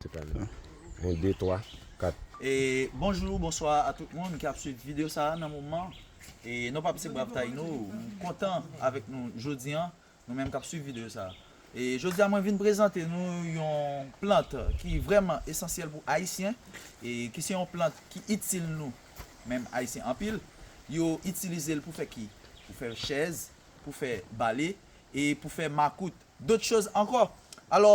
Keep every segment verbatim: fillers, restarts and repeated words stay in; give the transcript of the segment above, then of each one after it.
Se pa nou. Yon, de, twa, kat. E bonjou, bonswa a tout moun ki ap swiv videyo sa a nan moman. E non pa pase Brav Taino, m kontan avèk nou jodi a, nou menm k ap swiv videyo sa a. E jodi a mwen vin prezante nou yon plant ki vrèman esansyèl pou Ayisyen, e ki se yon plant ki itil nou menm Ayisyen anpil. Yo itilize l pou fè ki? Pou fè chèz, pou fè bale, e pou fè makout, dòt choz ankò. Alò,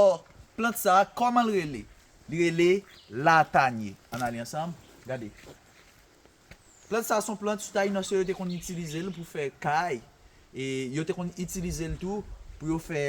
plant sa a, kòman l rele? Li rele latanye. Ann ale ansanm, gade. Plant sa a se yon plant sou Tayinòs yo, yo te konn itilize l pou fè kay. E yo te konn itilize l tou pou yo fè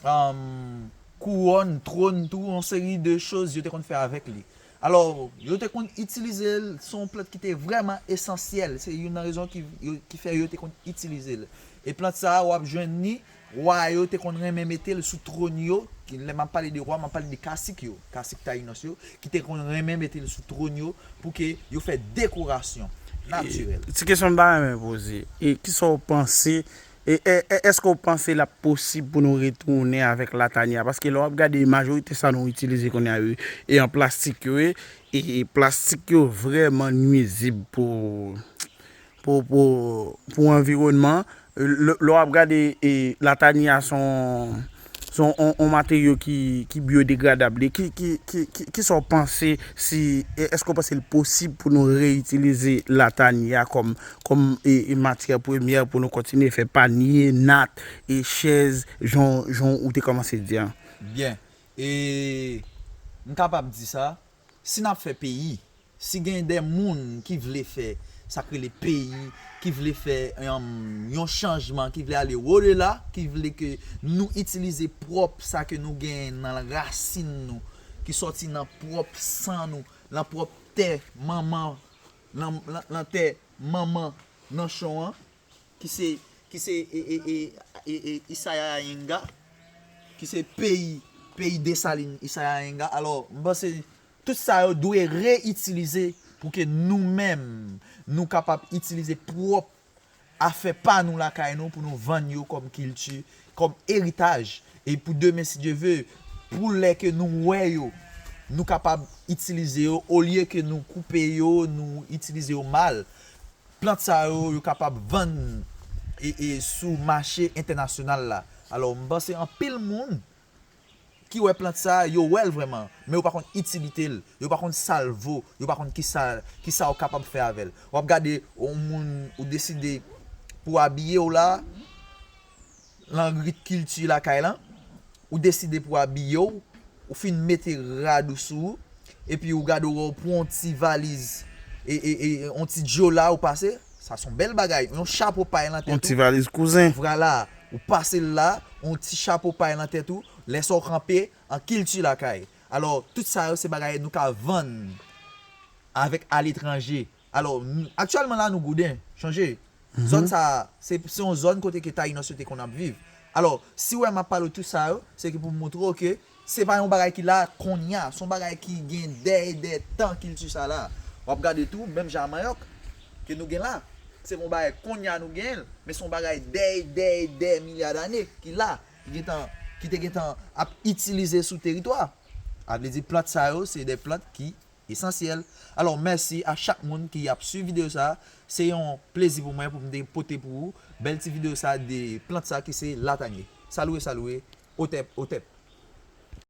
um, kouwòn, twòn tou, yon seri de choz yo te konn fè avèk li. Alò, yo te konn itilize l, se yon plant ki te vrèman esansyèl. Se youn nan rezon ki, yo, ki fè yo te konn itilize l. E plant sa a, w ap jwenn li, wa yo te konn renmen mete l sou twòn yo. Lè m ap pale de wa, m ap pale de kasik yo, kasik Tayinòs yo, ki te konn renmen mete l sou twòn yo pou ke yo fè dekorasyon natirèl. Ti kesyon m ta renmen poze, e kisa w panse, e, e, e èske w panse l ap posib pou nou retounen avèk latanye a? Paske lè w ap gade majorite sa nou itilize kounye a yo, e an plastik yo ye, e, e plastik yo vrèman nwizib pou, pou, pou, pou anviwònman an. Lè w ap gade, e, latanye a se yon, se yon, yon, yon materyo ki, ki byodegradab. Ki, ki, ki, ki, kisa w panse si, e, èske w panse l posib pou nou reyitilize latanye a kòm, kòm e, e matyè premyè pou nou kontinye fè panye, nat, e chèz, jan, jan ou te kòmanse di a? Byen. E m kapab di sa, si n ap fè peyi, si gen de moun ki vle fè sa k rele peyi, ki vle fè yon chanjman, ki vle ale odela, ki vle ke nou itilize pwòp sa ke nou genyen nan rasin nou, ki sòti nan pwòp san nou, nan pwòp tè manman, nan, nan, nan tè manman nanchon an, ki se, ki se e, e, e, e, e, Isayayenga, ki se peyi, peyi Desalin, Isayayenga. Alò, m panse tout sa yo dwe reyitilize pou ke nou menm, nou kapab itilize pwòp afè pa nou lakay nou pou nou vann yo kòm kilti, kòm eritaj. E pou demen, si Dye ve, pou lè ke nou wè yo, nou kapab itilize yo, olye ke nou koupe yo, nou itilize yo mal. Plant sa yo, yo kapab vann e, e sou mache entènasyonal la. Alò, m panse anpil moun ki wè plant sa, yo wè l vrèman, men yo pa konn itilite l, yo pa konn sa l vo, yo pa konn kisa, kisa yo kapab fè avè l. W ap gade yon moun ou deside pou abiye w la, nan rit kilti lakay lan, ou deside pou abiye w, ou fin mete rad ou sou ou, epi ou gade w wè w pran yon ti valiz, e, e, e, yon ti djola ou pase, sa se yon bèl bagay, yon chapo pay nan tèt ou. Yon ti valiz kouzen. Vwala, ou pase l la, yon ti chapo pay nan tèt ou, lè sa w kanpe, an kilti lakay. Alò, tout sa yo se bagay nou ka vann avèk aletranje. Alò, aktyèlman la nou Gouden, chonje. Zòn sa a, se, se yon zòn kote ke Tayinòs yo te konn ap viv. Alò, si w wè m ap pale w tout sa yo, se ke pou m montre w ke se pa yon bagay ki la kounye a, se yon bagay ki gen dèyè dè tan kilti sa la. W ap gade tou, menm jan a manyòk ke nou gen la, se pa yon bagay kounye a nou genyen l, men se yon bagay dèyè dèyè dè milya dane ki la, ki gentan, ki te gentan ap itilize sou teritwa. A vle di plant sa yo, se de plant ki esansyèl. Alò, mèsi a chak moun ki ap swiv videyo sa. Se yon plezi pou mwen pou m te pote pou ou bèl ti videyo sa de plant sa ki se latanye. Salué, salué, otèp, otèp.